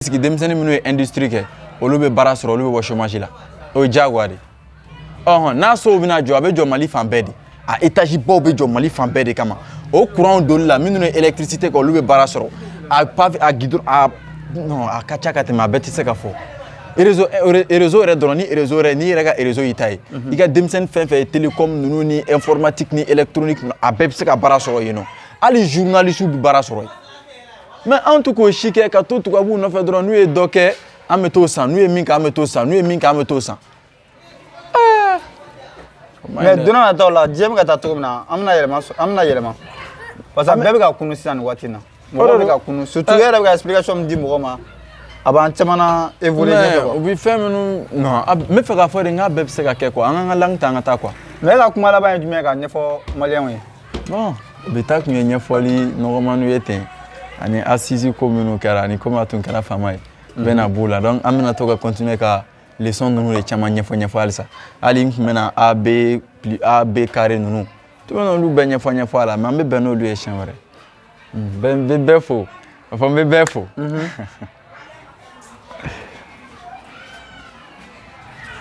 Sigi denmisɛnnin minnu ye industrie kɛ, olu bɛ baara sɔrɔ, olu bɛ bɔ chômage la, o ye diyagoya de. Ɔhɔn, n'a sow bɛna jɔ, a bɛ jɔ Mali fan bɛɛ de, a étage baw bɛ jɔ Mali fan bɛɛ de kama. O courant doli la, minnu ye électricité kɛ, olu bɛ baara sɔrɔ. A pavé, a goudron, a non, a ka ca ka tɛmɛ, a bɛɛ tɛ se ka fɔ. Réseau, réseau yɛrɛ dɔrɔn, ni réseau yɛrɛ, n'i yɛrɛ ka réseau y'i ta ye, i ka denmisɛnnin fɛn fɛn ye télécom ninnu ni informatique ni électronique, a bɛɛ bɛ se ka baara sɔrɔ yen nɔ. Hali journaliste bɛ baara sɔrɔ yen. Mais anw tɛ k'o si kɛ, ka to tubabuw nɔfɛ dɔrɔn. N'u ye dɔ kɛ, an bɛ t'o san. N'u ye min kɛ, an bɛ t'o san. N'u ye min kɛ, an bɛ t'o san. Mais don n'a nataw la, diɲɛ bɛ ka taa cogo min na, an bɛna yɛlɛma sɔrɔ, an bɛna yɛlɛma, parce que bɛɛ bɛ ka kunu sisan nin waati in na. Mɔgɔw bɛ ka kunu, surtout e yɛrɛ bɛ ka explication min di mɔgɔ ma, a b'an caman na évoluer ɲɛfɛ quoi. U bɛ fɛn minnu, non, n bɛ fɛ k'a fɔ de, n k'a bɛɛ bɛ se ka kɛ quoi. An k'an ka langue ta, an ka taa quoi. Mais e ka kuma laban ye jumɛn ye k'a ɲɛfɔ maliyɛnw ye? Bon, bi ta tun ye ɲɛfɔli nɔgɔmaniw ye ten, ani assise ko minnu kɛra, ani komi a tun kɛra faama ye, bɛɛ na b'o la. Donc an bɛna to ka continuer ka leçon ninnu de caman ɲɛfɔ ɲɛfɔ halisa. Hali n tun bɛna a b plus a b carré ninnu tu bɛna olu bɛɛ ɲɛfɔ ɲɛfɔ a la, mais an bɛ bɛn n'olu ye siɲɛ wɛrɛ. Bɛɛ, n bɛ bɛɛ fo, a fɔ n bɛ bɛɛ fo.